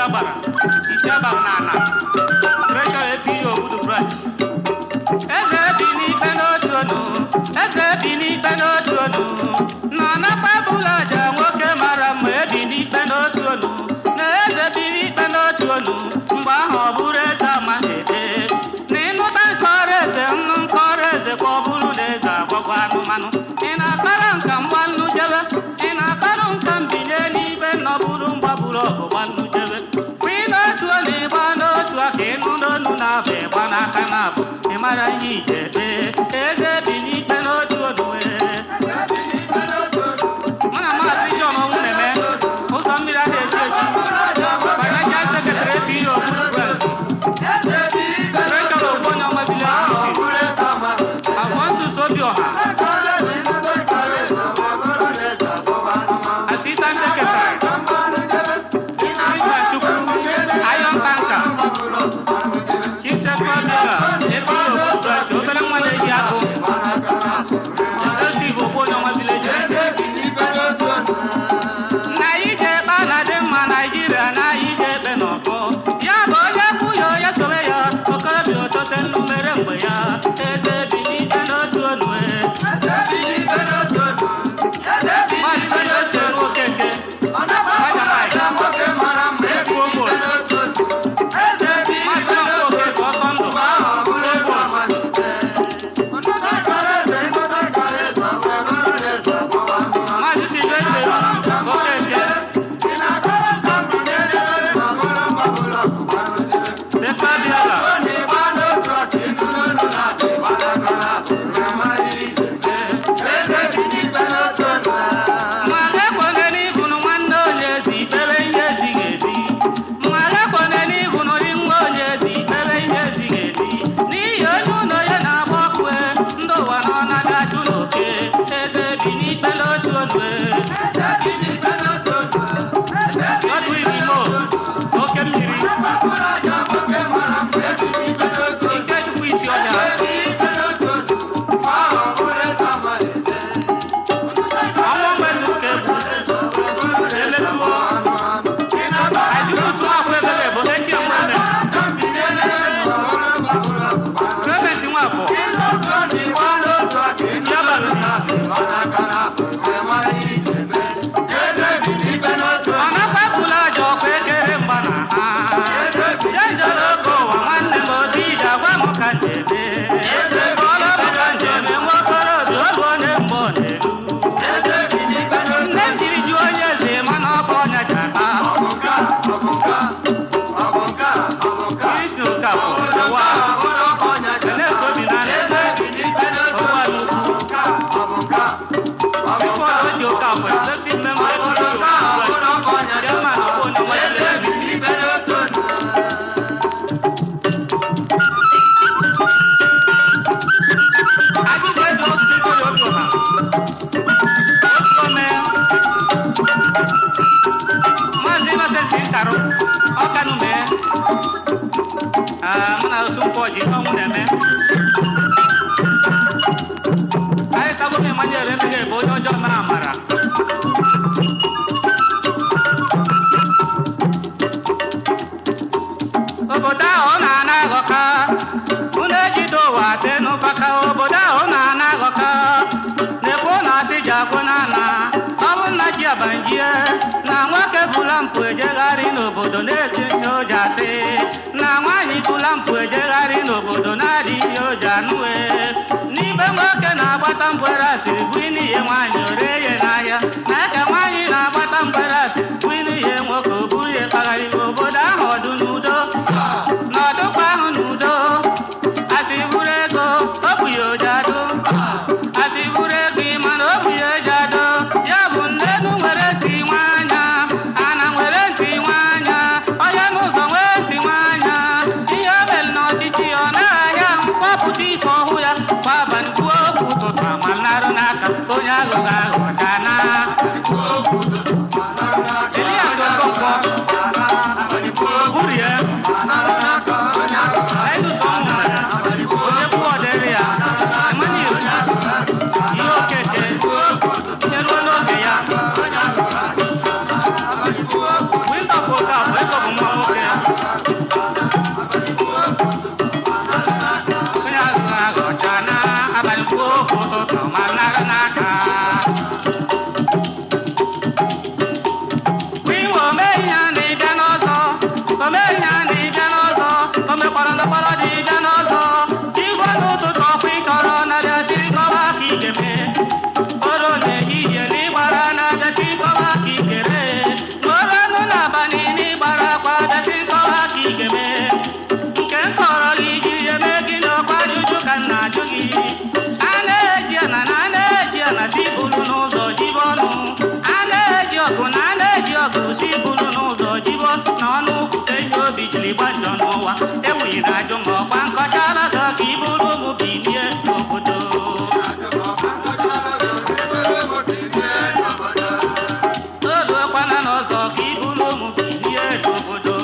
Agbara, Isi Agbara na Ana, Treasurer APU Obudu Branch. Eze bi n'ikpe n'otu onu, eze bi n'ikpe n'otu onu, na anakpa bụla aja nwoke mara mma ebi n'ikpe n'otu onu, na eze bi n'ikpe n'otu onu, mgbe ahụ ọ bụrụ eze amaghị ede. Na ịnụta nkọrọ eze nnu nkọrọ eze ka ọ bụrụ na eze agwagwa anụmanụ. Ị na-akpara nka mgbannu jebe, ị na-akparụ nka mbinye n'ibe nọbụrụ mgbaburu ọgụ gbannu jebe. Kwa ị na-otu olu ịgba n'otu aka ịnụ n'onu na-abụ ịgba n'aka na-abụ ị mara ihe ije ebe eze bi n'ikpe n'otu onu ee. Mụ na Maazị John Onwuneme, ụzọ mmiri ahụ eji eji, Financial Secretary APU Obudu Branch, Treasurer Ogbuonye Ọma Village Committee, Alphonsus Obioha, Assistant Secretary, Christian Chukwu, Iron Tanker, Chief Secretary APU Obudu Branch, obere nwa na-eji agụ, Executive Ogbuonye Ọma Village Committee. Na ije ekpe na-adị mma Naijiria na ije ekpe n'ọkọ ya bụ onye kwụ ya onye sowe ya okorobịa otote nnu mere mgbe ya eze bi n'ike n'otu onu e. Maazị Celeste Okeke, Maazị Nwankwo Okeke ọsọ ndụ, Maazị Silvestre Okeke, Sekpa Biala, ma lekwene n'ịbụnụ nwanne onye ezi ikpere ihe ezighị ezi, ma lekwene n'ịbụnụ dị nwa onye ezi ikpere ihe ezighị ezi, n'ihi onye ụlọ ya na-agba ọkụ e, ndị ụwa nọ na-abịa jụ n'oke, eze bi n'ikpe n'otu onu e. Ọdụ Imo, oke mmiri, Ikechukwu isi ọhịa, ọnwa mgbezu ka egwu, emetuo, Ajukutu akwa ebebe bụ echi enweme, Clement Nwafọ, ọ na-akwapụla aja ọkụ ekere mgba na ha. Jenjọrọ oke ụwa nwanne m obi ije agwa m ka njeme. Ọlụ m ka njeme nwa okorobịa olu onye mgbe ọ na-eru. Nne m jiri jụọ onye eze mana ọ bụ ọnya ji ata. Kristi Okafọ, ụwa, Enes Obinna, ụwa n'ukwu. Bifo Oji Okafọ, Executive Member APC Obudu Branch, Chairman Ogbuonye Ọma Village Committee. Ajụjụ eji otu Victoria Obioha. Otu ome. Maazị Innocent Nkarụ, Ọkanụ mee. Ah, mụ na Osunkwọ ji ihe ọnwụ na-eme. Anyị tagbo m Emmanuel Emeghe bụ onye ọjọọ mere amara. Obodo ahụ ọ na-ana aghọka, unu ejide ụwa tee n'ụfaka. Obodo ahụ ọ na-ana aghọka, na-ekwu na asị ji akwụ n'ana, ọ bụ nna ji abanjie, na nwoke bụla mpụ ejegharị n'obodo na-eti ihe o ji asị, na nwaanyị bụla mpụ ejegharị n'obodo na-adị ihe o ji anụ e. N'ibe nwoke na-agbata mgbere asịrị bụ n'ihe nwaanyị o ree ya n'ahịa, na ka nwaanyị na-agbata mgbere asịrị bụ n'ihe nwoke o buru ya kpagharị obodo ahụ ọdụ n'udo n'ọdụkwa ahụ n'udo. Asị bụrụ ego o bụ ya oji adụ, asị bụrụ ego ịma na o bụ ya eji adụ ya bụ nnenu nwere ntị nwa anya, ana nwere ntị nwa anya, onye n'ụzọ nwee ntị nwa anya, ihe o mere n'ọchịchị ọ naghị ahụ kpọpụta ife ọhụ ya kwa abalị kwuo okwu ụtụtụ ama narụ n'aka onye aghụghọ aghụghọ dana. Elias Okonkwo, Burie, Edus Ọnwụmere, onye kwuo ọdịrị ya, Emmanuel, ihe Okeke, cheruo n'oge ya. Wintọpụ Okafọ, ego bụ mma. n'ụzọ jibo na ọnụ kwute ihe obi jiri gba njọ n'ụwa ewughị na ajụ ma ọkwa nkọchala gị ka i buru ụmụ bilie n'obodo. Oluokwana n'ụzọ ka i buru ụmụ bilie n'obodo.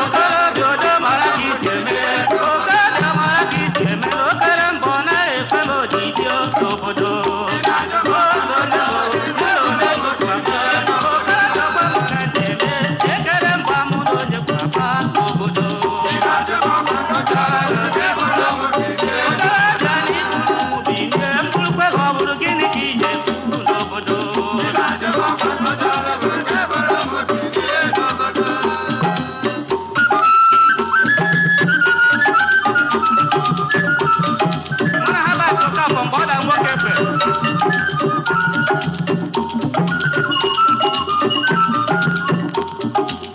Okorobịa odo mara ka isi eme, okorobịa mara ka isi eme, okere mbọ naghị ekwe m odidi n'obodo. Ekere mbọ mụ na onye kwakwa n'obodo. Okorobịa na iburu ụmụ bilie, mkpụrụkwe ka ọ bụrụ gịnị ka ị ga-ekwu n'obodo? Mana ha bụ akụkọ afọ mgbe ọ da nwoke fe.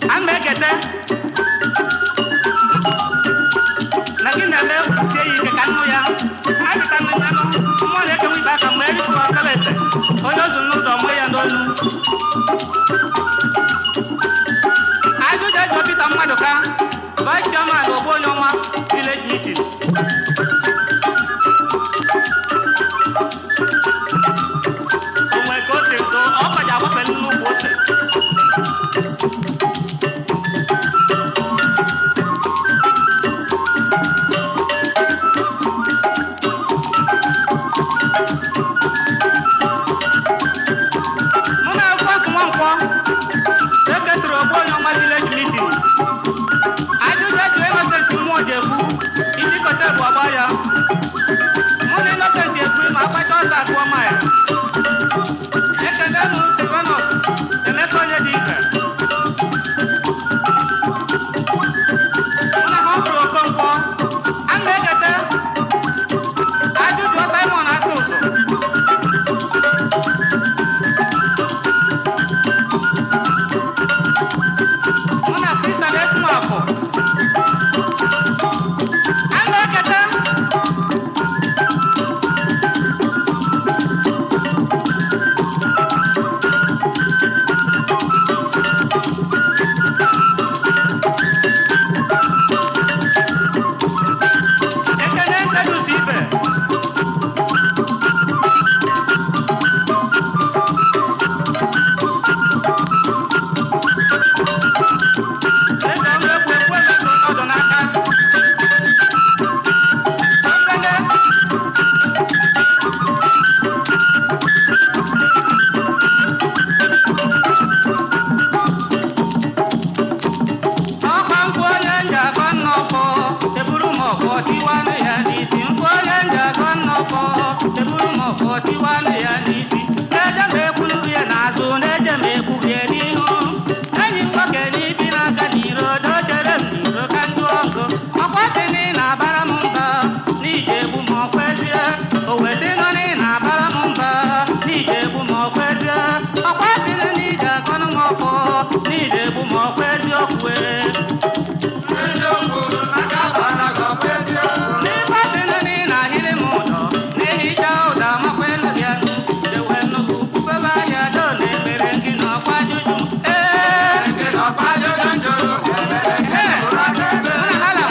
A na-ekete na gị na-eme sie ya ike ka nnụ ya adịka nne nyanụ mmụọ na-ekenwe ibe aka mgbe eripụrụ ọkara ete onye ozu n'ụzọ mụọ ya n'olu. Ajụjụ ejọ Pita mmadụ ka vice chairman ogbu onye ọma village meeting. Onwe ka ose do ọ kaja agbafe nnukwu ose. Mụ na Alphonse Nwankwọ sekretịrị ogbu onye ọma village meeting. Ajụjụ ejụ Innocent Mmụọjekwu isi kote bụ ọgba ya. Mụ na Innocent ekwu ma akpacha ọsọ akụọ ma ya. Ekele m Silvanus Emeka onye dị ife. Mụ na Humphrey Okonkwo a na-ekete ajụjụ Simon Atụzụ. Mụ na Christian Ekwumafọ a na-ekete Ekene Ntedusi Ibe. Eze ọrụ ekwu ekwu emetụ ọnọdụ n'aka. Ekene ọkwa nkwụ onye njakọ nnọkọ eburu m ọkọ tiwanụ ya n'isi, nkwụ onye njakọ nnọkọ eburu m ọkọ tiwanụ ya n'isi, na-eje m ekwuru ya n'azụ, na-eje m ekwughie n'ihu. Enyi m nwoke n'ibi n'aka n'iro dochere m n'iro ka ndụ ọgụ ọkwa sị na ị na-abara m mba n'ije egbu m ọkwa ezie, o wee nọ na ị na-abara m mba n'ije egbu m ọkwa ezie, ọkwa sị na n'ije akọnụ m ọkọ n'ije egbu m ọkwa eziokwu e. N'ebe asị na ị na-ahịrị m ụdọ na-ehicha ụda makwa elu gị anụ ewe nnukwu kwubebe anya do na-emere gị n'ọkwa ajụjụ ee. Ee, mụ na ha na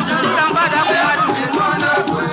jụọ mgbada mmadụ.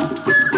Thank you.